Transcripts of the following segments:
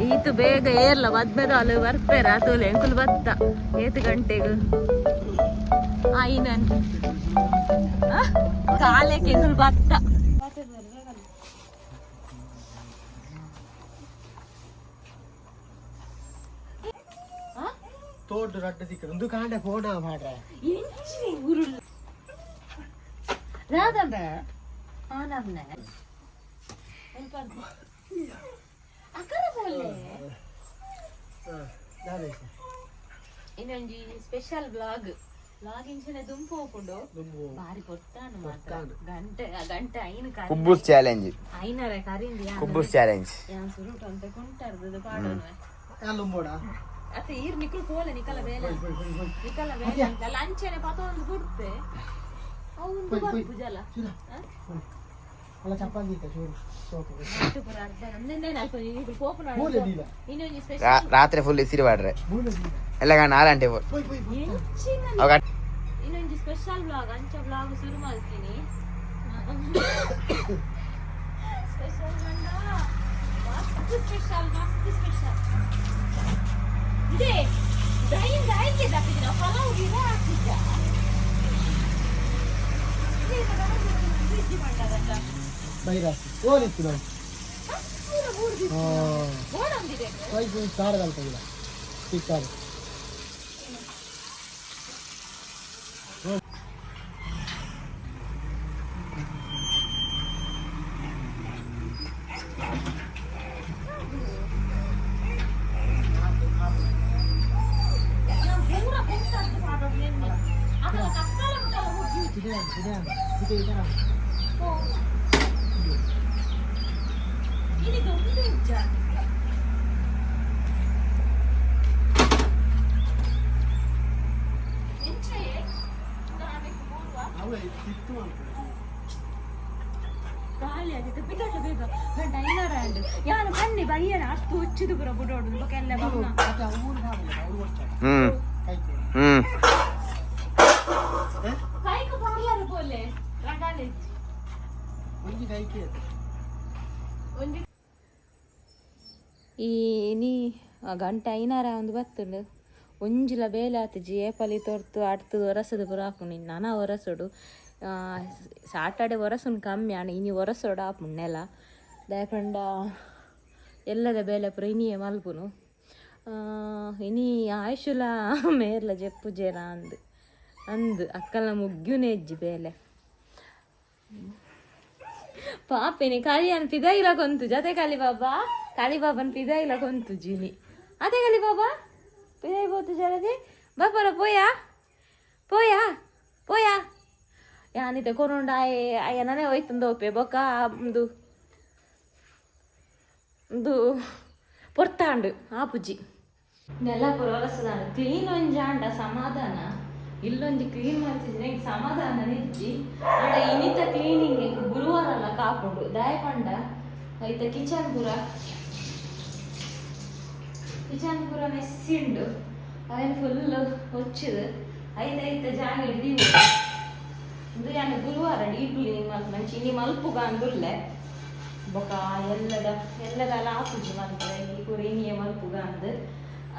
ಈತು ಬೇಗ ಏರ್ಲ ಮದ್ಮೆದಾಲು ಬರ್ಪೇರ ತೋಲೆ ಎಂಕುಲು ಬತ್ತ ಏತ್ ಗಂಟೆಗ್ ಆಯಿನನ್ ಕಾಲಕ್ಕೆ ಎಂಕುಲು ಬತ್ತ. ತೋಟು ರಡ್ಡು ದಿಕ್ಕ ಒಂದು ಕಾಂಡೆ ಫೋನ ಮಾಡ್ರೆ. ಎಂಚಿನ ಉರುಳು ರಾಧಂಬೆ ಆನಮ್ನೆ ಅಕ್ಕನ ಪೋಲೆ. ಇನ್ನೊಂಜಿ ಸ್ಪೆಷಲ್ ಬ್ಲಾಗ್ ಬ್ಲಾಗ್ ಇಂಚನೆ ದುಂಪು ಹೋಪುಂಡು. ಬಾರಿ ಪೊತ್ತಾನು ಮಾತ್ರ ಗಂಟೆ ಗಂಟೆ ಐನು ಕರಿ. ಕುಬ್ಬೂಸ್ ಚಾಲೆಂಜ್. ಐನರೆ ಕರಿಂದಿ. ಕುಬ್ಬೂಸ್ ಚಾಲೆಂಜ್. ಯಾನ್ ಸುರುಟು ಅಂತ ಕುಂಟಾರ್ದದ ಪಾಡೋನು. ಅಲ್ಲುಂಬೋಡ. ಅತ್ತ ಈರ್ ನಿಕುಲು ಪೋಲೆ ನಿಕಲ ಬೇಲೆ ನಿಕಲ ಬೇಲೆ ಅಂತ ಲಂಚನೆ ಪತ ಒಂದು ಗುಡ್ಪೆ ಅವು ಒಂದು ಬರ್ಪುಜಲ. ಅಲ್ಲ ಚಪ್ಪಲ್ ದೀಕ ಚೂರು ಸೋಕು. ಅಟ್ಟು ಪೂರ ಅರ್ಧ ನಮ್ದಿಂದೇನೆ ಅಲ್ಪ ನಿಕುಲು ಪೋಪುನ. ಮೂಲೆ ದೀಲ. ಇನ್ನೊಂಜಿ ಸ್ಪೆಷಲ್. ರಾತ್ರಿ ಫುಲ್ ಇಸಿರಿ ಪಾಡ್ರೆ. ಮೂಲೆ ದೀಲ. ಎಲ್ಲ ಕಾಣ ನಾಲ್ಂಟೆ. ಪೋಯ್ ಪೋಯ್ ಪೋಯ್. ಎಂಚಿನ ಅವಾಗ ಇನ್ನೊಂಜಿ ಸ್ಪೆಷಲ್ ಬ್ಲಾಗ್ ಅಂಚ ಬ್ಲಾಗ್ ಶುರು ಮಾಡ್ತೀನಿ. ಸ್ಪೆಷಲ್ ಮಂಡ ಮಸ್ತ್ ಸ್ಪೆಷಲ್ ಮಸ್ತ್ ಸ್ಪೆಷಲ್ ಇದೆ. ದೈನ್ ದೈನ್ಗೆ ದಪ್ಪಿದ್ನ ಪಲಾವ್ ಗಿಡ ಹಾಕಿದ್ದ ಮಂಡದಲ್ಲ. ಬೈರಾಸಿ ಓಲಿತ್ತು ನಾವು. ಪೂರ ಬೂರ್ದಿತ್ತು ಬೋಡೊಂದಿದೆ. ಪೈಸು ಸಾರದಲ್ಪ ಇಲ್ಲ ಸಿಕ್ಕಾರು. ಪೂರ ಕುಂತದ್ದು ಪಾಡೋದು ನಿನ್ನೆ ಅದೆಲ್ಲ ಕತ್ತಲ ಮುಟ್ಟಲ್ಲ ಹೋಗಿ. ಇದೆ ಇದೆ ಇದೆ ಇದೆ. ಇಲ್ಲಿ ದೊಡ್ಡ ಇಜ್ಜ. ಎಂಚಯೇ? ನಾವೆಕ್ ಬೋರ್ವಾ? ಅವೆ ತಿತ್ತು ಅಂತ. ಖಾಲಿ ಆದಿತ್ತು. ಬಿಗಟ್ಟು ಬೇಗ. ಗಂಟ ಐನೂರ ಆಂಡ್. ಯಾನು ಬನ್ನಿ ಬಯ್ಯನ ಅಷ್ಟು ಹುಚ್ಚಿದು ಪೂರ ಬುಡೋಡು ಬೊಕ ಎಲ್ಲ ಬಗ್ನ. ಮತ್ತೆ ಅವ್ರು ಮಾಡಲ್ಲ ಅವ್ರು ಕೊಡ್ತಾರೆ. ಹ್ಮ್. ಕೈಗೆ. ಹ್ಮ್. ಕೈಕ್ ಪಾರ್ಲರ್ ಪೋಲೆ. ರಗಾಲೆ ಇಜ್ಜಿ. ಒಂಜಿ ಕೈಗೆ. ಒಂಜಿ ಈ ನೀ ಗಂಟೆ ಐನಾರ ಒಂದು ಬತ್ತುಂಡು ಒಂಜಿಲ ಬೇಲೆ ಆತಿಜಿ ಏಪಲಿ ತೋರ್ತು ಅಡ್ತದು ಒರಸದು ಪೂರ ಆಪುಂಡು ಇನ್ನು ನನ ಒರಸೋಡು. ಸಾಟರ್ಡೆ ಒರಸುನ್ ಕಮ್ಮಿ ಆಂಡ ಇನಿ ಒರಸೋಡು ಆಪುಂಡು ನೆಲ ದಾಯೆಪಂಡ ಎಲ್ಲದ ಬೇಲೆ ಪೂರ ಇನಿಯೇ ಮಲ್ಪುನು. ಇನಿ ಆಯುಷುಲ ಮೇರ್ಲ ಜೆಪ್ಪುಜೇರ ಅಂದ್ ಅಂದ್ ಅಕ್ಕಲ್ನ ಮುಗ್ಯುನೇ ಇಜ್ಜಿ ಬೇಲೆ. ಪಾಪೆನಿ ಕರಿಯನ್ ಪಿದೈಲ ಕೊಂತು ಜೊತೆ ಕಲಿ ಬಾಬಾ ಕಲಿ ಬಾಬನ್ ಪಿದೈಲ ಕೊಂತು ಜಿನಿ ಅದೇ ಕಲಿ ಬಾಬಾ ಪಿದೈ ಬೋತು ಜರದೆ ಬಾಪರ ಪೋಯಾ ಪೋಯಾ ಪೋಯಾ ಯಾನಿತೆ ಕೊರೊಂಡ ಆಯೆ ಅಯ್ಯ ಹೋಯ್ತಂದು ಒಪ್ಪೆ ಬೊಕ್ಕ ಒಂದು ಒಂದು ಪೊರ್ತಾಂಡು ಆಪುಜಿ ನೆಲ ಪೂರ ಒರಸದಾಂಡು ಕ್ಲೀನ್ ಒಂಜಿ ಆಂಡ ಸಮಾಧಾನ ಇಲ್ಲೊಂಜಿ ಕ್ಲೀನ್ ಮಲ್ತಿದ್ರೆ ಎಂಕ್ ಸಮಾಧಾನ ನಿಜ್ಜಿ. ಆಂಡ ಇನಿತ ಕ್ಲೀನಿಂಗ್ ಎಂಕ್ ಗುರುವಾರ ಎಲ್ಲ ಕಾಪುಂಡು ದಾಯಪಂಡ ಐತ ಕಿಚನ್ ಪೂರ ಕಿಚನ್ ಪೂರ ಮೆಸ್ಸಿಂಡು ಅವೇನು ಫುಲ್ ಹೊಚ್ಚಿದ್ ಐತ ಐತ ಜಾಗ ಹಿಡ್ದೀವಿ. ಇಂದು ಯಾನ್ ಗುರುವಾರ ಡೀಪ್ ಕ್ಲೀನಿಂಗ್ ಮಲ್ಪುನ ಇನಿ ಮಲ್ಪುಗ ಅಂದುಲ್ಲೆ ಬೊಕ ಎಲ್ಲದ ಎಲ್ಲದಲ ಆಪುಜಿ ಮಲ್ಪುಗ ಈ ಪೂರ ಇನಿಯೇ ಮಲ್ಪುಗ ಅಂದ್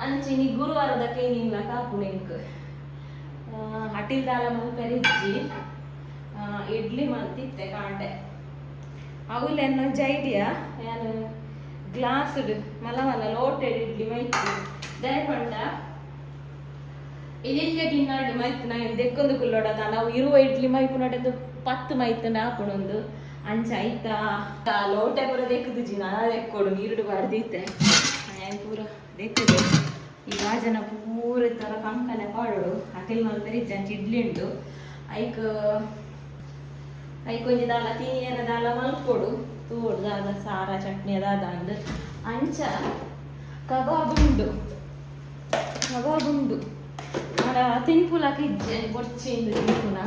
ಅಂಚ ಇನಿ ಗುರುವಾರದ ಕ್ಲೀನಿಂಗ್ ಲ ಕಾಪುಂಡು ಎಂಕ್. ಅಟಿಲ್ ದಾಲ ಮಲ್ಪೆರೆ ಇಜ್ಜಿ. ಇಡ್ಲಿ ಮಲ್ತಿತ್ತೆ ಕಾಂಡೆ ಅವುಲ ಒಂಜಿ ಐಡಿಯಾ ಯಾನ್ ಗ್ಲಾಸ್ಡ್ ಮಲ್ಲ ಮಲ್ಲ ಲೋಟೆಡ್ ಇಡ್ಲಿ ಮೈತಿ ದಾಯೆ ಪಂಡ ಇಲ್ಲಿಲ್ಲ ಗಿನ್ನಾಡು ಮೈತ್ ನಾ ದೆಕ್ಕೊಂದು ಕುಲ್ಲೋಡ ನಾವು ಇರುವ ಇಡ್ಲಿ ಮೈಪುನಡೆಂದು 10 ಮೈತನ ಆಪುಣೊಂದು ಅಂಚ ಐತಾ ಲೋಟೆ ಪೂರ ದೆಕ್ಕುದುಜಿ ನಾನ ದೆಕ್ಕೊಡು ನೀರುಡು ಬಾರ್ದಿತ್ತೆ ಯಾನ್ ಪೂರ ದೆಕ್ಕುದು ಈ ಬಾಜನ ಪೂರ ತರ ಕಂಕನೆ ಪಾಡೋಡು ಅಟಿಲ್ ಮಲ್ಪೆರೆ ಇಜ್ಜಿ. ಅಂಚ ಇಡ್ಲಿ ಉಂಡು ಐಕ್ ಐಕ್ ಒಂಜಿ ದಾಲ ತಿನಿಯರ ದಾಲ ಮಲ್ಪೊಡು ತೋಡು ದಾದ ಸಾರ ಚಟ್ನಿ ದಾದ ಅಂದ್ ಅಂಚ ಕಬಾಬ್ ಉಂಡು ಕಬಾಬ್ ಉಂಡು ಆಡ ತಿನ್ಪುಲಕ ಇಜ್ಜಿ ಬೊಡ್ಚಿ ತಿನ್ಪುನ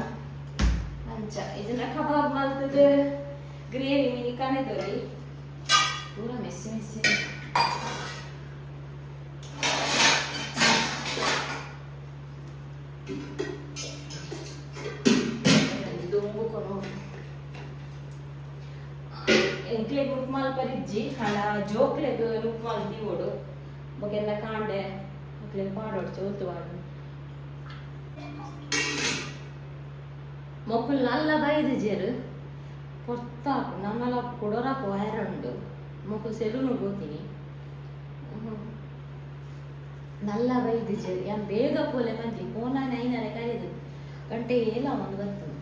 ಅಂಚ ಇದನ್ನ ಕಬಾಬ್ ಮಲ್ತದ ಗ್ರೇವಿ ಮಿನಿ ಕನೆದೊಲಿ ಪೂರ ಮೆಸ್ಸಿ ಮೆಸ್ಸಿ ದುಂಬು ಕೊನು ಎಂಕ್ಲೆಗ್ ಮುಟ್ ಮಲ್ಪರೆ ಇಜ್ಜಿ. ಇಜ್ಜಿ ಹಣ ಜೋಕ್ಲೆಗ್ ನುಪ್ಪು ದೀವೋಡು ಬೊಕೆಲ್ಲ ಕಾಂಡೆ ಮಕ್ಳೆಗ್ ಪಾಡೋಡು ಚೌತು ಪಾಡು ಮೊಕುಲ್ ನಲ್ಲ ಬೈದಿಜೆರ್ ಪೊರ್ತಾಪು ನನ್ನಲ ಕೊಡೋರಾಪು ವೈರ್ ಉಂಡು ಮೊಕುಲ್ ಸೆಲೂನು ಹೋತೀನಿ ನಲ್ಲ ಬೈದಿಜೆರ್ ಯಾನ್ ಬೇಗ ಪೋಲೆ ಬಂದಿ ಪೋನ ನೈನರೆ ಕರೀದು ಗಂಟೆ ಏಲ ಒಂದು ಬರ್ತದೆ.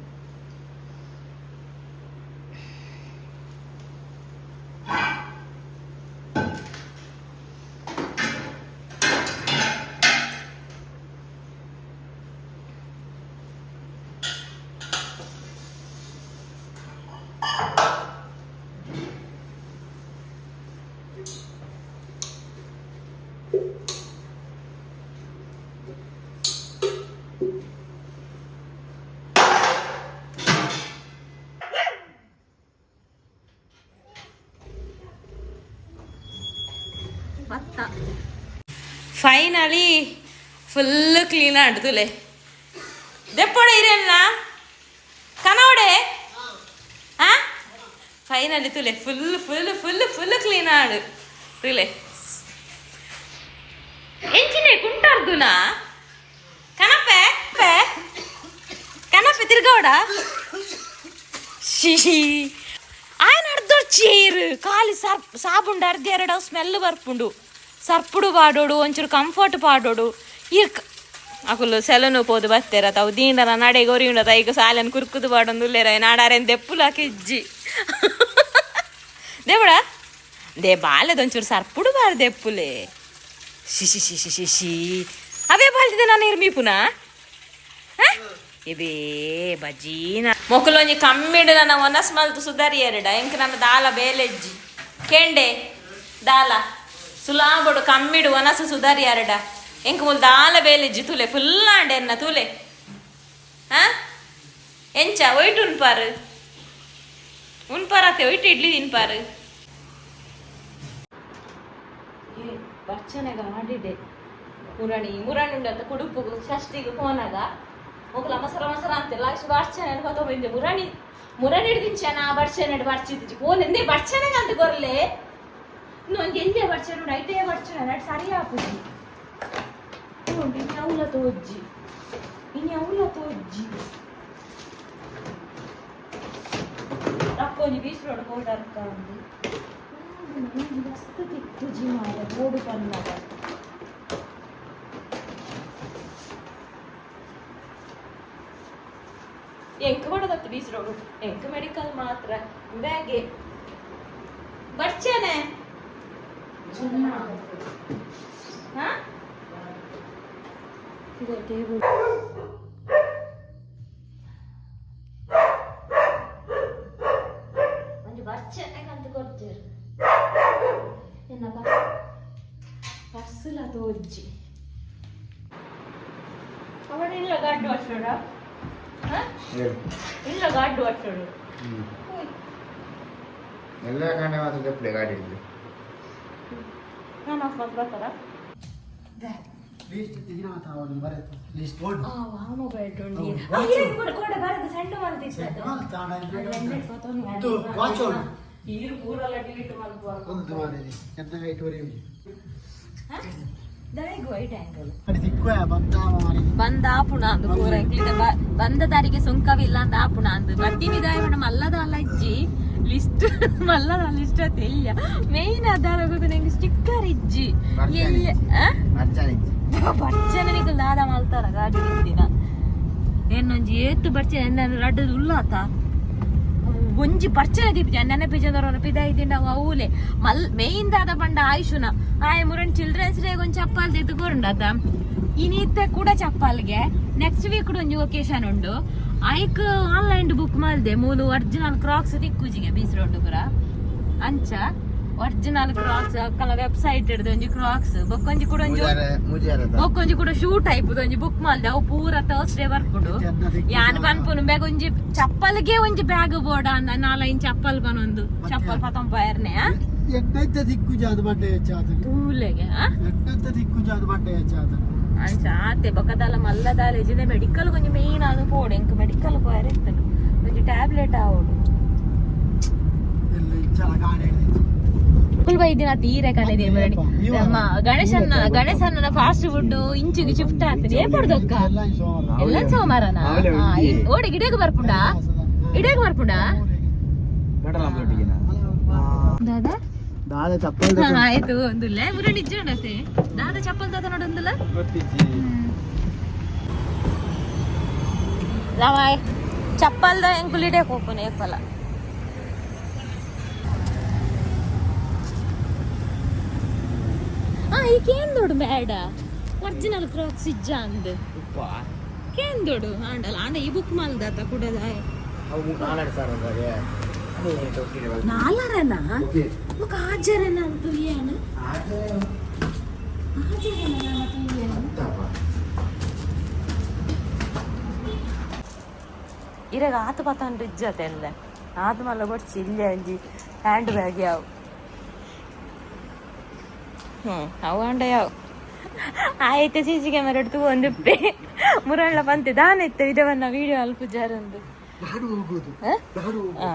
ಭತ್ತ ಫೈನಲಿ ಫುಲ್ ಕ್ಲೀನ್ ಆಡ್ದುಲೆ ದೆಪ್ಪೊಡೆ ಇರಲ್ಲ ಕನೋಡೆ ಆ ಫೈನಲಿ ತುಲೆ full full full full clean ಆಡು ತುಲೆ ಎಂಚಿನೆ ಕುಂಟಾರ್ದುನಾ ಕನಪೆ ಪೆ ಕನಪೆ ತಿರ್ಗೋಡ she ఆయన ಅರ್ಧೊಡ್ ಖಾಲಿ ಸರ್ಪ್ ಸಾಬುಂಡು ಅರ್ಧ ಎರಡು ಸ್ಮೆಲ್ ಬರ್ಪುಂಡು ಸರ್ಪುಡು ಪಾಡೋಡು ಒಂಚೂರು ಕಂಫರ್ಟ್ ಪಾಡೋಡು ಈ ಅಕುಲು ಸೆಲನು ಪೋದು ಬತ್ತೇರ ತಾವು ದೀಂಡನ ನಡೆ ಗೊರಿಯುಂಡ ತೈಗ ಸಾಲನ್ ಕುರ್ಕುದು ಪಾಡೊಂದು ಉಲ್ಲೇರ ನಾಡಾರೆನ್ ದೆಪ್ಪುಲಾಕ ಇಜ್ಜಿ ದೇವಡ they ಬಾಲೆದೊಂಚೂರು ಸರ್ಪುಡು ಬಾರ ದೆಪ್ಪುಲೆ she she she she she ಅವೇ ಬಾಲ್ದಿದೆ ನಾನು ಇರ್ಮೀಪುನಾ ಇವೇ ಬಜೀನ ಮೊಕುಲೊಂಜಿ ಕಮ್ಮಿಡು ನನ್ನ ಒನಸ್ ಮಲ್ತು ಸುಧಾರಿ ಎರಡ ಎಂಕ್ ನನ್ನ ದಾಲ ಬೇಲೆಜ್ಜಿ ಕೆಂಡೆ ದಾಲ ಸುಲಾಬೊಡು ಕಮ್ಮಿಡು ಒನಸು ಸುಧಾರಿ ಎರಡ ಎಂಕ್ ಮುಲ್ ದಾಲ ಬೇಲೆಜ್ಜಿ ತುಲೆ ಫುಲ್ ಆಂಡೆ ಎನ್ನ ತುಲೆ ಹಾ ಎಂಚ ಒಯ್ಟು ಉನ್ಪಾರು ಉನ್ಪಾರತೆ ಒಯ್ಟು ಇಡ್ಲಿ ತಿನ್ಪಾರು ಬರ್ಚನೆಗ ಮಾಡಿದೆ ಮುರಣಿ ಮುರಣಿ ಉಂಡತ್ತ ಕುಡುಪುಗು ಷಷ್ಠಿಗೆ ಪೋನಾಗ ಮೊಕಲ ಮಸರ ಮಸರ ಅಂತೆಲ್ಲ ಅಷ್ಟು ಬರ್ಚನೆ ಗೊತ್ತ ಬಂದೆ ಮುರಣಿ ಮುರಣಿ ಹಿಡ್ದಿಂಚನ ಬರ್ಚನೆ ಬರ್ಚಿದ್ದು ಫೋನ್ ಎಂದೇ ಬರ್ಚನೆಗೆ ಅಂತ ಗೊರ್ಲೆ ಇನ್ನೊಂದು ಎಂದೇ ಬರ್ಚನೆ ಉಂಡು ಐಟೇ ಬರ್ಚನೆ ನಟ್ ಸರಿ ಆಪುಜಿ ಉಂಡು ಇನ್ನು ಅವಲ ತೋಜ್ಜಿ ಇನ್ನು ಅವಲ ತೋಜ್ಜಿ ರಕ್ಕೊಂಜಿ ಬೀಸ್ ರೋಡ್ ಬೋರ್ಡ್ ಅಂದು ಮಸ್ತ್ ತಿಕ್ಕುಜಿ ಮಾರೆ ಬೋರ್ಡು ಪನ್ನಾಗ ಎಂಕ್ ಕೊಡೋದತ್ತು ಬೀಸ್ ರೋಡ್ ಎಂಕ್ ಮೆಡಿಕಲ್ ಮಾತ್ರ ಬ್ಯಾಗೆ ಬರ್ಚೇನೆ ಹಾ ಇದು ಟೇಬಲ್ ಒಂಜಿ ಬರ್ಚನೆ ಕಂತ ಕೊಡ್ತೀರಿ ಎನ್ನ ಪರ್ಸುಲ ತೋಜ್ಜಿ ಅವನಿಲ್ಲ ಗಾಡ್ಡು ವರ್ಷಡ ಇಲ್ಲ ಗಾಡ್ಡು ವರ್ಷಡು ಎಲ್ಲ ಕಾಂಡೆ ಮಾತ್ರ ದೆಪ್ಪುಲೆ ಗಾಡಿ ಹಿಡಿದು ನಾನು ಆಫ್ ಮಾಡಿ ಬರ್ತಾರ ಲಿಸ್ಟ್ ದಿನ ತಾವೊಂದು ಬರೆತು ಲಿಸ್ಟ್ ಬೋರ್ಡ್ ಆ ಮೊಬೈಲ್ ಹೌದು. ಕೊಡ ಬರದು ಸಣ್ಣ ಮಾಡ್ತಿತ್ತು ಇದು ವಾಚ್ ಉಂಟು. ನೀರು ಪೂರಲ್ಲ ಡಿಲೀಟ್ ಮಲ್ಪುವ ಒಂದು ಮಾರಿದೆ ಎಂತ ಐಟ್ ವರೆ ದಾಯಿಗ್ ವೈಟ್ ಆಂಗಲ್ ಅಡಿ ತಿಕ್ಕುವ ಬಂದ ಮಾರಿದೆ ಬಂದ ಆಪುಣ ಅಂದು ಪೂರ ಎಂಕ್ಲಿದ ಬಂದ ದಾರಿಗೆ ಸುಂಕವಿಲ್ಲ ಅಂತ ಆಪುಣ ಅಂದು ಬಟ್ಟಿನಿ ದಾಯ ಮೇಡಮ್ ಅಲ್ಲದ ಅಲ್ಲ ಇಜ್ಜಿ ಲಿಸ್ಟ್ ಮಲ್ಲದ ಲಿಸ್ಟ್ ಅತ್ತ ಇಲ್ಲ ಮೇಯ್ನ್ ಅದಾರ ಗೊತ್ತು ನಂಗೆ ಸ್ಟಿಕ್ಕರ್ ಇಜ್ಜಿ ಎಲ್ಲಿ ಆ? ಮರ್ಚಾನೆ ಬರ್ಚನೆ ನಿಕಲ್ ದಾದ ಮಲ್ತಾರ ಗಾಡಿ ದಿನ ಏನೊಂಜಿ ಏತು ಬರ್ಚನೆ ನಾನು ರಡ್ಡದ ಉಲ್ಲಾತ ಒಂಜಿ ಬರ್ಚನೆ ದೀಪಜ ನೆನಪಿಜದವರ ಪಿದಾಯ್ದಿಂಡ ಅವು ಅವೂಲೆ ಮಲ್ ಮೇಯ್ನ್ ದಾದ ಪಂಡ ಆಯುಷುನ ಆಯ್ ಮುರನ್ ಚಿಲ್ಡ್ರನ್ಸ್ ಡೇ ಒಂಜಿ ಚಪ್ಪಾಲ್ ತೆಗೆದು ಕೊರುಂಡತ ಇನಿತ್ತೆ ಕೂಡ ಚಪ್ಪಾಲ್ಗೆ ನೆಕ್ಸ್ಟ್ ವೀಕ್ ಒಂಜಿ ಒಕೇಶನ್ ಉಂಡು ಐಕ್ ಆನ್ಲೈನ್ ಬುಕ್ ಮಲ್ದೆ ಮೂಲು ಒರಿಜಿನಲ್ ಕ್ರಾಕ್ಸ್ ತಿಕ್ಕುಜಿಗೆ ಬೀಸ್ ರೋಡ್ ಪುರ ಅಂಚ ಒರಿಜಿನಲ್ ಕ್ರಾಕ್ಸ್ ಅಕ್ಕನ ವೆಬ್ಸೈಟ್ ಹಿಡ್ದು ಒಂಜಿ ಕ್ರಾಕ್ಸ್ ಬೊಕ್ಕೊಂಜಿ ಕೂಡ ಒಂಜಿ ಮೂಜಾರ ಬೊಕ್ಕೊಂಜಿ ಕೂಡ ಶೂ ಟೈಪ್ ಒಂಜಿ ಬುಕ್ ಮಲ್ದೆ ಅವು ಪೂರ ಥರ್ಸ್ಡೇ ಬರ್ಪುಂಡು ಯಾನ್ ಪನ್ಪುನು ಬೇಗ ಒಂಜಿ ಚಪ್ಪಲ್ಗೆ ಒಂಜಿ ಬ್ಯಾಗ್ ಬೋಡ ಅಂದ ನಾಲೈನ್ ಚಪ್ಪಲ್ ಪನೊಂದು ಚಪ್ಪಲ್ ಪತೊಂಪಾಯರ್ನೆ ಎಣ್ಣೆಂತ ದಿಕ್ಕು ಜಾದು ಬಂಡೆ ಹೆಚ್ಚಾದ ತೂಲೆಗೆ ಆ ಎಣ್ಣೆಂತ ದಿಕ್ಕು ಜಾದು ಬಂಡೆ ಹೆಚ್ಚಾದ ಅಂಚ ಆತೆ ಬೊಕದಾಲ ಮಲ್ಲದಾಲ ಇಜ್ಜಿಂದ ಮೆಡಿಕಲ್ ಒಂಜಿ ಮೇಯ್ನ್ ಆದ್ ಪೋಡು ಎಂಕ್ ಮೆಡಿಕಲ್ ಪೋಯರೆ ಇತ್ತುಂಡು ಒಂಜಿ ಟ್ಯಾಬ್ಲೆಟ್ ಆವೊಡು ಎಲ್ಲ ಇಂಚಲ ಗಾಡಿ ಹಿಡಿದಿತ್ತು. ಅಕುಲ್ ಬೈದಿನ ತೀರೆ ಕನೆದಿ ನಮ್ಮ ಗಣೇಶನ್ನ ಗಣೇಶನ್ನ ಫಾಸ್ಟ್ ಫುಡ್ ಇಂಚಿಗೆ ಶಿಫ್ಟ್ ಆಗ್ತದೆ. ಏ ಪಡ್ದಕ್ಕ ಎಲ್ಲ ಸೋಮಾರನ ಓಡಿ ಗಿಡಕ್ಕೆ ಬರ್ಪುಂಡ, ಇಡಕ್ಕೆ ಬರ್ಪುಂಡ ದಾದಾ. ದಾದ ಚಪ್ಪಲ್. ಆಯ್ತು, ಒಂದುಲ್ಲ ಮುರ ನಿಜ ಉಂಡತೆ ದಾದ ಚಪ್ಪಲ್ ದಾದ ನೋಡೊಂದುಲ್ಲ. ಲವಾಯ್ ಚಪ್ಪಲ್ದ ಎಂಕುಲಿಡೆ ಹೋಪುನ ಏಪಲ. ಆ ಈ ಕೇಂದೋಡು ಬೇಡ, ಒರಿಜಿನಲ್ ಕ್ರಾಕ್ಸ್ ಇಜ್ಜ ಅಂದ್ ಕೇಂದೋಡು ಆಂಡಲ ಆಂಡ ಈ ಬುಕ್ ಮಲ್ದಾತ ಕುಡದ. ನಾಲರನ ಬುಕ್ ಆಜರನ ಅಂತ ಏನು ಆಜರನ ಏನು ಇರಾಗ ಆತ ಪತಂಡ್ರೆ ಇಜ್ಜತೆ ಎಲ್ಲ ಆತ ಮಲ್ಲ ಕೊಡ್ಚಿ ಇಲ್ಲ ಅಂಜಿ ಹ್ಯಾಂಡ್ ಬ್ಯಾಗ್ ಯಾವ ಅವು ಅಂಡ ಯಾವ ಆಯ್ತು. ಸಿ ಸಿ ಕ್ಯಾಮರಾ ತೂ ಒಂದು ಮುರಳ್ಳ ಪಂತೆ ದಾನ ಇತ್ತು ಇದವನ್ನ ವಿಡಿಯೋ ಅಲ್ಪ ಜಾರಂದು. ನಾನು ಹೋಗುದು. ಹ? ನಾನು. ಆ.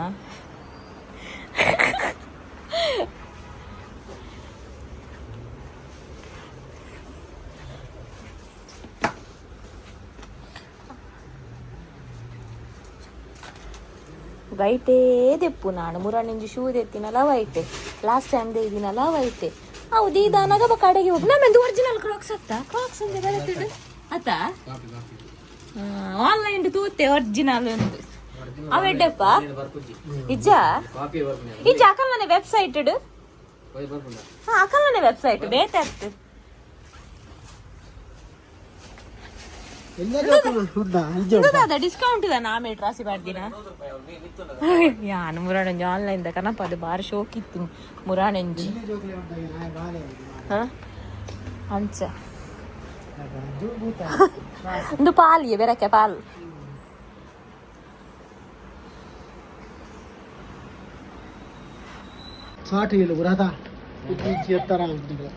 ವೈಟೇ ದೆಪ್ಪು ನಾನು ಮುರಣಿಂಜಿ ಶೂ ದೆತ್ತಿನಲ್ಲ ವೈಟೆ, ಲಾಸ್ಟ್ ಟೈಮ್ ದೇದಿನಲ್ಲ ವೈಟೆ. ಹೌದು, ಇದಾನಾಗ ಬ ಕಡೆಗೆ ಹೋಗಿ ನಮ್ಮೆಂದು ಒರಿಜಿನಲ್ ಕ್ರಾಕ್ಸ್ ಅತ್ತ ಕ್ರಾಕ್ಸ್ ಅಂದೆ ಬರತ್ತಿಡು ಅತ್ತ ಆನ್ಲೈನ್ ತೂತೆ ಒರಿಜಿನಲ್ ಒಂದು ಅವೆಡ್ಡಪ್ಪ ಇಜ್ಜ ಇಜ್ಜ ಅಕಲ್ನನೆ ವೆಬ್ಸೈಟ್ ಇಡು. ಹಾ, ಅಕಲ್ನನೆ ವೆಬ್ಸೈಟ್ ಬೇತೆ ಅತ್ತು. ಎಲ್ಲ ಡಿಸ್ಕೌಂಟ್ ಇದೆ ನಾ ಮೇಟ್ ರಾಸಿ ಬಾರ್ದಿನ ಯಾನು ಮುರಾಣಂಜಿ ಆನ್ಲೈನ್ the ಕನಪ ಅದು ಬಾರಿ ಶೋಕ್ ಇತ್ತು ಮುರಾಣಂಜಿ. ಹಾ, ಅಂಚ ಒಂದು ಪಾಲಿಗೆ ಬೆರಕೆ ಪಾಲ್. ಸಾಟು ಇಲ್ಲ ಗುರಾತ ಎತ್ತರ ಆಗ್ಬಿಟ್ಟಿದೆ.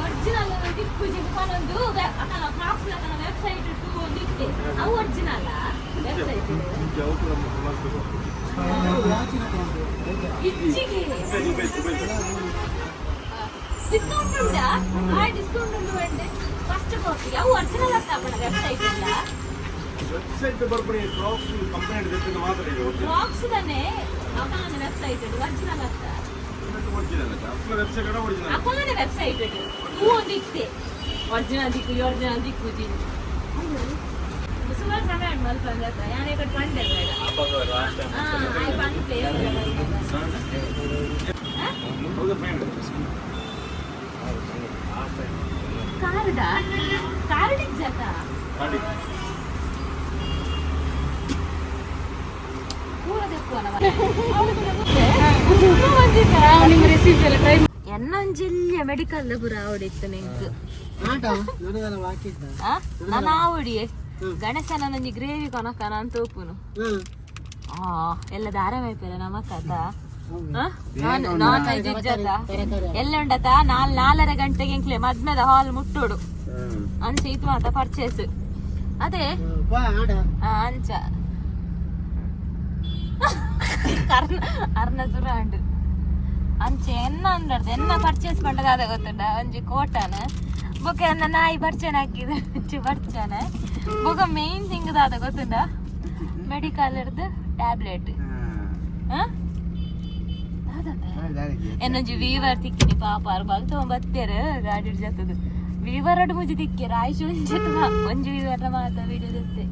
ಒರಿಜಿನಲ್ ದಿಪ್ಪುಜಿ ಒಂದು ವೆಬ್ಸೈಟ್ ಒಂದು ಇತ್ತೆ, ಅವು ಒರಿಜಿನಲ್ ವೆಬ್ಸೈಟ್ ಇಜ್ಜಿಗೆ ಡಿಸ್ಕೌಂಟ್ ಉಂಟಾ? ಆ ಡಿಸ್ಕೌಂಟ್ ಉಂಟು ಬಂಡೆ ಫಸ್ಟ್ ಕಾಪಿ ಅವು ಒರಿಜಿನಲ್ ಅಂತ ವೆಬ್ಸೈಟ್ ಇಲ್ಲ. ವೆಬ್ಸೈಟ್ ಬರ್ಪುಣಿ ಕ್ರಾಕ್ಸ್ ಕಂಪನಿ ದೆತ್ತಿನ ಮಾತ್ರ ಈಗ ಒರಿಜಿನಲ್. ಕ್ರಾಕ್ಸ್ ತಾನೆ ಅಕಲನ ವೆಬ್ಸೈಟ್ ಒರಿಜಿನಲ್ ಅಂತ. ಒರಿಜಿನಲ್ ಅಪ್ಪನ ವೆಬ್ಸೈಟ್ ಒರಿಜಿನಲ್. ಅಕಲನ ವೆಬ್ಸೈಟ್ ಹೂ ಒಂದು ಇತ್ತೆ ಒರಿಜಿನಲ್ ದಿಕ್ಕು ಒರಿಜಿನಲ್ ದಿಕ್ಕು ಜಿ ಸುಮಾರು ಸಮಯ ಮಲ್ಪ ಯಾನೇ ಕಡೆ ಪಂಡೆ ಬೇಡ. ಹಾ ಆಯ್ ಪಂಡೆ. ಹೌದು ಫ್ರೆಂಡ್. Card card ಇಜ್ಜಾತ. ಮಾಡಿ. ಎನ್ನೊಂಜಿಲ್ಯ ಮೆಡಿಕಲ್ ಪೂರ ಆವಡಿತ್ತು ನಿಂಕ್. ಆಟ ನನಗೆಲ್ಲ ಹಾಕಿದ್ದ. ನಾನು ಆವಡಿ ಗಣೇಶನ ನಂಜಿ ಗ್ರೇವಿ ಕೊನಕ ನಾನು ತೋಪುನು. ಆ ಎಲ್ಲ ದಾರ ಮೈಪೆಲ್ಲ ನಮ್ಮ ಕಥ ನಾನ್ ವೆಜ್ ಇಜ್ಜತ ಎಲ್ಲ ಉಂಡತ. 4.5 ಗಂಟೆಗೆ ಇಂಕ್ಲೆ ಮದ್ಮೆದ ಹಾಲ್ ಮುಟ್ಟೋಡು ಅಂಚ ಇದು ಮಾತ ಪರ್ಚೇಸ್ ಅದೇ. ಆಟ. ಆ, ಅಂಚ ಕರ್ಣ ಅರ್ಣ ಸುರಾಂಡ್ ಅಂಚೆ ಎನ್ನ ಅಂದರ್ದು ಎನ್ನ ಪರ್ಚೇಸ್ ಪಂಡದ ಅದ ಗೊತ್ತುಂಡ ಒಂಜಿ ಕೋಟನ ಬೊಕ ಎನ್ನ ನಾಯಿ ಪರಿಚಯ ಹಾಕಿದ ಅಂಚೆ ಪರಿಚಯನ. ಬೊಕ ಮೇನ್ ಥಿಂಗ್ ದಾದ ಗೊತ್ತುಂಡ? ಮೆಡಿಕಲ್ ಟ್ಯಾಬ್ಲೆಟ್ ಎನ್ನೊಂಜಿ ವೀವರ್ ತಿಕ್ಕಿನಿ ಪಾಪ ಅರ್ ಬಲ್ ಬತ್ತೇರು ಗಾಡಿ ಜತ್ತದು ವೀವರ್ ಅಡು ಮುಜಿ ತಿಕ್ಕಿರ ಆಯ್ಶು ಒಂಜಿ ಒಂಜಿ ವೀವರ್ನ ಮಾತ ವಿಡಿಯೋ ಜೊತೆ.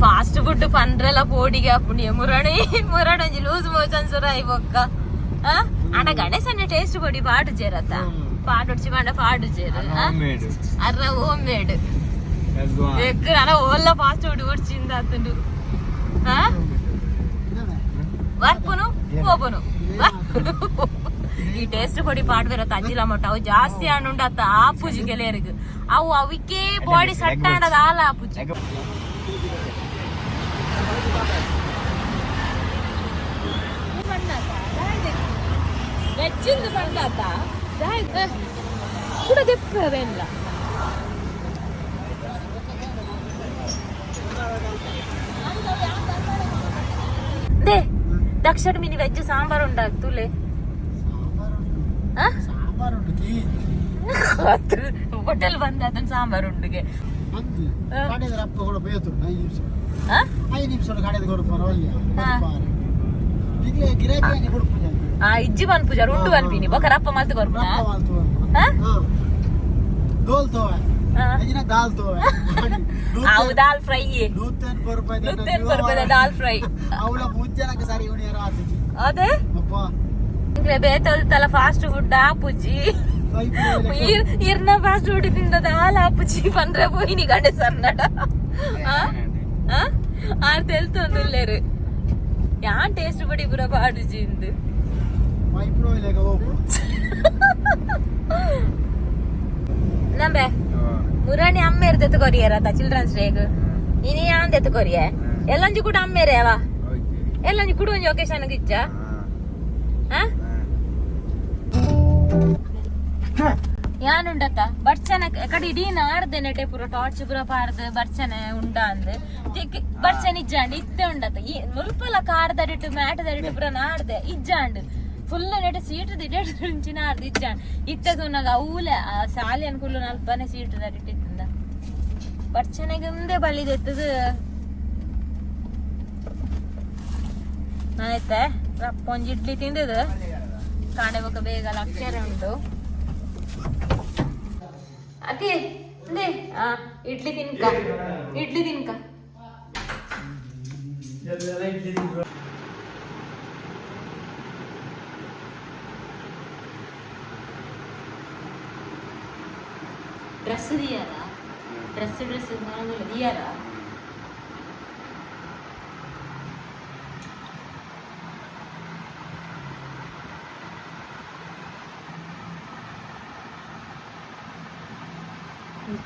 ಫಾಸ್ಟ್ ಫುಡ್ ಪಂಡ್ರೆಲ್ಲ ಪೋಡಿಗೆ ಆಪುಂಡಿ ಮುರಣಿ ಮುರಣಿ ಒಂಜಿ ಲೂಸ್ ಮೋಷನ್ ಸುರ ಬೊಕ್ಕ ಆಂಡ ಗಣೇಶನ ಟೇಸ್ಟ್ ಪೊಡಿ ಪಾಡು ಜೇರತ್ತ ಪಾಡುಡ್ಚಿ ಪಂಡ ಪಾಡು ಜೇರು ಅರ್ರ ಹೋಮ್ ಮೇಡ್ ಎಗ್ ನನ ಓಲ್ಲ ಫಾಸ್ಟ್ ಫುಡ್ ಉಡ್ಚಿಂದ ಆತುಂಡು. ವರ್ಪುನು ಹೋಪುನು ಈ ಟೇಸ್ಟ್ ಪೊಡಿ ಪಾಡ್ಬೇರ ಅಜ್ಜಿಲ ಮಟ್ಟ ಅವು ಜಾಸ್ತಿ ಆಂಡುಂಡು ಅತ್ತ ಆಪುಜಿ ಕೆಲವರಿಗೆ ಅವು ಅವಕ್ಕೆ ಬಾಡಿ ಸಟ್ಟ ಆಂಡದ ಆಲ ಆಪುಜಿ. ಇಜ್ಜಿಂದು ಬಂದಾತ ಕೂಡ ದೆಪ್ಪವೇನ್ಲ they ದಕ್ಷಿಣ ಮಿನಿ ವೆಜ್ ಸಾಂಬಾರ್ ಉಂಡಾಗ್ತುಲೆ. ಸಾಂಬಾರ್ ಉಂಟು. ಹೋಟೆಲ್ ಬಂದ ಅದನ್ನ ಸಾಂಬಾರ್ ಉಂಡುಗೆ. ಅಂದು ಕಾಡಿದ್ರೆ ಅಪ್ಪ ಕೂಡ ಬೇಯ್ತು 5 ನಿಮಿಷ. ಆ? 5 ನಿಮಿಷ ಕಾಡಿದ ಕೊಡ್ಪಾರ ಅಲ್ಲಿ. ಹಾ. ಈಗಲೇ ಗಿರಾಕಿ ಕೊಡ್ಪುಜ. ಆ ಇಜ್ಜಿ ಬನ್ ಪೂಜಾರ್ ಉಂಡು ಅನ್ಪಿನಿ ಬೊಕ ರಪ್ಪ ಮಲ್ತು ಕೊರ್ಪುನ. ರಪ್ಪ ಮಾಲ್ತು. ಹಾ? ದೋಲ್ ತೋವೆ. ಹಾ. ಅಜಿನ ದಾಲ್ ತೋವೆ. ಅವು ದಾಲ್ ಫ್ರೈ. 180 ರೂಪಾಯಿ. 180 ರೂಪಾಯಿ ದಾಲ್ ಫ್ರೈ. ಅವಳ ಮುಂಚೆನಕ ಸಾರಿ ಇವನಿಯರ ಆತಿಜಿ. ಅದೇ. ಅಪ್ಪ. ಬೇತಲ್ ಫಾಸ್ಟ್ ಫುಡ್ ಆಪುಜಿ. ಇರ್ನ ಫಾಸ್ಟ್ ಫುಡ್ ತಿಂದ ದಾಲ್ ಆಪುಜಿ ಪಂದ್ರೆ ಪೋಯಿನಿ ಗಂಡೆ ಸನ್ನಡ ಆರ್ ತೆಲ್ತೊಂದುಲ್ಲೇರು ಯಾನ್ ಟೇಸ್ಟ್ ಬಡಿ ಪೂರ ಪಾಡುಜಿ ಇಂದು. ನಂಬೆ ಮುರಾಣಿ ಅಮ್ಮೇರ್ ದೆತ್ತು ಕೊರಿಯರ್ ಅತ್ತ ಚಿಲ್ಡ್ರನ್ಸ್ ಡೇಗ್ ಇನಿ ಯಾನ್ ದೆತ್ತು ಕೊರಿಯೆ ಎಲ್ಲಂಜಿ ಕೂಡ ಅಮ್ಮೇರೆ ಅವ ಎಲ್ಲಂಜಿ ಕೂಡ ಒಂಜಿ ಒಕೇಶನ್ ಇಚ್ಚ. ಯಾನುಂಡತ್ತ ಬರ್ಚನ ಕಡೆ ಇಡೀ ನಾಡ್ದೆ ನೆಟೆ ಪೂರ ಟಾರ್ಚ್ ಪೂರ ಪಾರ್ದು ಬರ್ಚನೆ ಉಂಡ ಅಂದ್ ಬರ್ಚನ ಇಜ್ಜಾಂಡ್ ಇತ್ತೆ ಉಂಡತ್ತ ಈ ಮುಲ್ಪಲ ಕಾರ್ ದಡಿಟ್ಟು ಮ್ಯಾಟ್ ದಡಿಟ್ಟು ಪೂರ ನಾಡ್ದೆ ಇಜ್ಜಾಂಡ್ ಫುಲ್ ನೆಟೆ ಸೀಟ್ ದಿಡೇಟ್ ಮುಂಚಿ ನಾಡ್ದು ಇಜ್ಜಾಂಡ್ ಇತ್ತೆ ತೂನಾಗ ಅವಲೆ ಆ ಶಾಲೆ ಅನ್ಕುಲ್ಲು ನಲ್ಪನೆ ಸೀಟ್ ದಡಿಟ್ಟು ಇತ್ತಂದ ಬರ್ಚನೆಗೆ ಬಲಿದೆತ್ತದ ಆಯ್ತೆ ರಪ್ಪ ಒಂಜಿ ಇಡ್ಲಿ ತಿಂದದು ಕಾಣೆ ಬೊಕ ಬೇಗ ಲಕ್ಷರ ಉಂಟು ಅತಿ ಇಂದೆ ಆ ಇಡ್ಲಿ ತಿನ್ಕ ಇಡ್ಲಿ ತಿನ್ಕ. ಡ್ರೆಸ್ ದಿಯಾರ ಡ್ರೆಸ್ ಡ್ರೆಸ್ ದಿಯಾರ.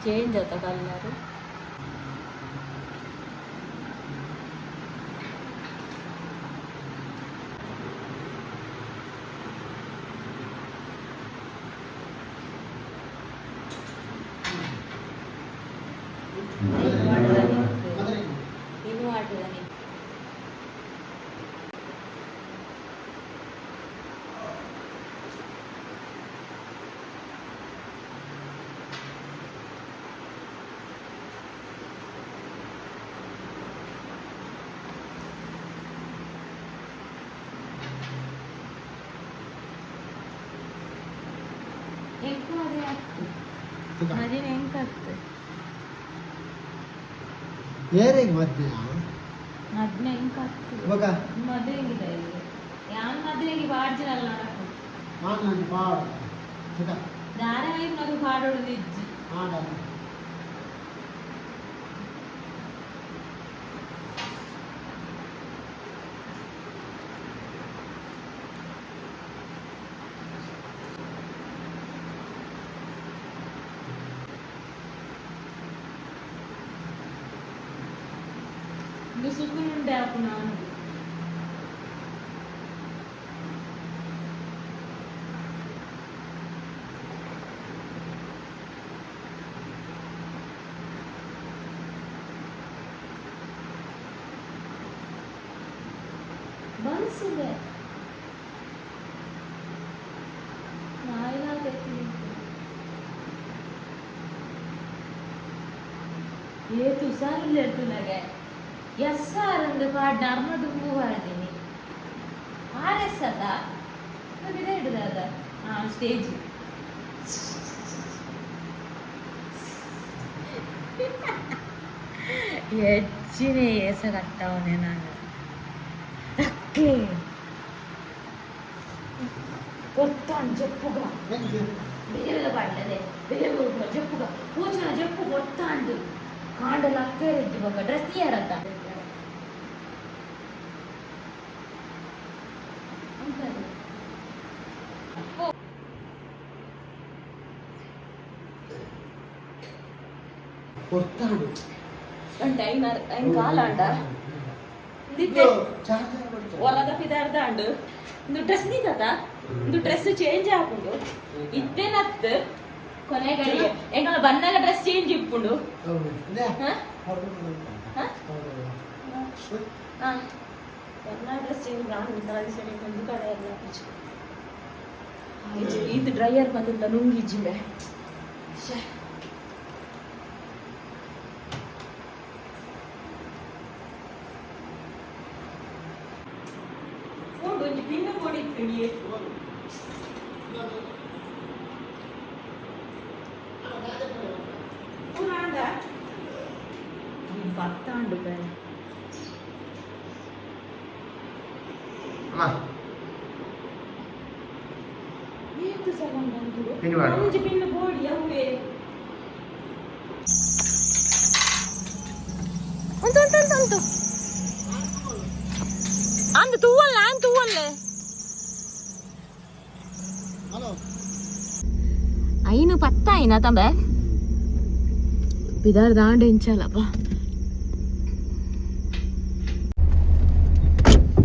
ಚೇಂಜ್ ಆತ ಕಲರ್. ಇನ್ನು ಆಟದ ಎಂಕು ಅದೇ ಆಗ್ತು ಮದಿನ ಎಂಕಾಗ್ತದೆ. ಏರೇಗ್ ಮದ್ಯ. ಮದ್ನ ಎಂಕಾಗ್ತದೆ. ಬೊಕ. ಮದುವೆ ಹೆಂಗಿದೆ ಇಲ್ಲಿ ಯಾನ್ ಮದುವೆಗೆ ಬಾಡ್ಜಿನಲ್ಲ ನಡಕು. ನಾನು ಪಾಡು ತುಕ. ಧಾರಾವಾಹಿ ಮಗು ಪಾಡೋಡು ಇಜ್ಜಿ. ಆಡ. ಇದು ಸುಕ್ಕುನುಂಡೆ ಆಪು ನಾನು ಬನ್ಸಿದೆ ಏತು ಹುಷಾರಿಲ್ಲ ನನಗೆ ಎಸ್ ಆರ್ ಅಂದು ಪಾಡ್ ನರ್ಮ ದುಂಬು ಪಾಡ್ದೀನಿ ಆರ್ ಎಸ್ ಅದ ಇದೇ ಹಿಡಿದ ಅದ ಹಾ ಸ್ಟೇಜ್ ಹೆಚ್ಚಿನ ಏಸ ಕಟ್ಟವನೆ ನಾನು ಅಕ್ಕೆ ಕೊಡ್ತಾನು ಜಪ್ಪುಗ ಬೇಗ ಬೇಗ ಪಾಡ್ಲದೆ ಬೇಗ ಬೇಗ ಜಪ್ಪುಗ ಕೂಚನ ಜಪ್ಪು ಕೊಡ್ತಾಂಡು ಕಾಂಡಲ ಅಕ್ಕ ಇಜ್ಜಿ ಬೊಕ ಡ್ರೆಸ್ ಯಾರತ್ತ ಕೊಡ್ತಾಡು. ಉಂಟ ಐನಾರು ಐನ್ ಕಾಲಾಂಡ ದಿತ್ತೆ. ಚಾರ್ಜರ್ ಕೊಡ್ತಾರೆ. ಹೊಲದ ಪಿದಾರ್ದಾಂಡು ಇಂದು ಡ್ರೆಸ್ ದೀತತ. ಇದು ಡ್ರೆಸ್ ಚೇಂಜ್ ಆಪುಂಡು ಇತ್ತೇನತ್ತು ಕೊನೆಗಳಿಗೆ ಎಂಕಲ ಬನ್ನಾಗ ಡ್ರೆಸ್ ಚೇಂಜ್ ಇಪ್ಪುಂಡು. ಹ? ಹ? ಹಾ. ಎಲ್ಲ ಡ್ರೆಸ್ ಚೇಂಜ್ ನಾನು ಒಂದು ಕಡೆ ಎಲ್ಲ ಈತ ಡ್ರೈಯರ್ ಬಂದಿಲ್ಲ ನುಂಗಿಜ್ಜಿಂಬೆ. ಶ್ಯೆ. ಉಂಡು ಒಂಜಿ ಪಿನ್ನು ಕೊಡಿತ್ತು. ಪತ್ತಾಂಡು ಬೇರೆ. ಅಮ್ಮ. ಏತು ಸಲ ಬಂತು? ಪಿನ್ನು ಮಾಡು. ಒಂಜಿ ಪಿನ್ನು ಬೋಡಿ ಅವೇ. ಉಂಟು ಉಂಟು ಉಂಟು ಉಂಟು ಅಂದು ತೂವಲ್ಲ ಆನ್ ತೂವಲ್ಲೆ. ಹಲೋ. ಐನು ಪತ್ತ ಐನ ತಂಬೆ ಬಿದಾರ್ ದಾಂಡು ಇಂಚಲ್ಲಪ್ಪ.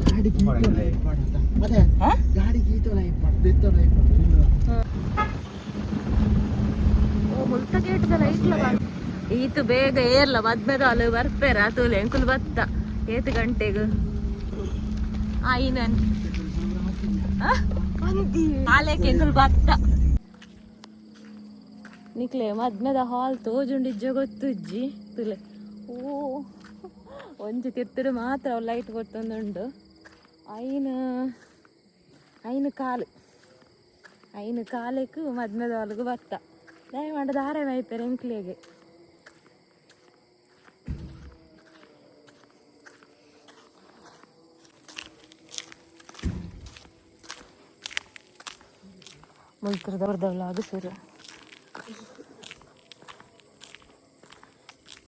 ಗಾಡಿ ಗೀತೋಲ ಇಪ್ಪಡಂತ ಮತ್ತೆ. ಹಾ? ಗಾಡಿ ಗೀತೋಲ ಇಪ್ಪಡ ದೆತ್ತೋಲ ಇಪ್ಪಡ. ಓ ಮುಲ್ತ ಗೇಟ್ದ ಲೈಟ್ಲ ಈತು ಬೇಗ ಏರ್ಲ ಮದ್ಮೆದಾಲು ಬರ್ಪೇರ ತೂಲೆ ಎಂಕುಲು ಬತ್ತ ಏತು ಗಂಟೆಗ್ ಆಯಿನನ್ ಆಲೇಕ್ ಎಂಕುಲು ಬತ್ತ ನಿಕ್ಲೆ ಮದ್ಮೆದ ಹಾಲ್ ತೋಜುಂಡಿಜ್ಜ ಗೊತ್ತುಜ್ಜಿ ತುಲೆ. ಓ ಒಂಜಿ ತಿರ್ತುಡು ಮಾತ್ರ ಲೈಟ್ ಗೊತ್ತೊಂದುಂಡು. ಐನು ಐನು ಕಾಲು ಐನು ಕಾಲಕ್ಕೆ ಮದ್ಮೆದ ಹಾಲ್ಗು ಬತ್ತ ದಯಮಾಡ ದಾರೆ ಮೈಪೆರೆ ಎಂಕ್ಲೆಗೆ. ಮುಲ್ತರದ ಬರ್ದವಲ್ಲ ಅದು ಸೂರ್ಯ.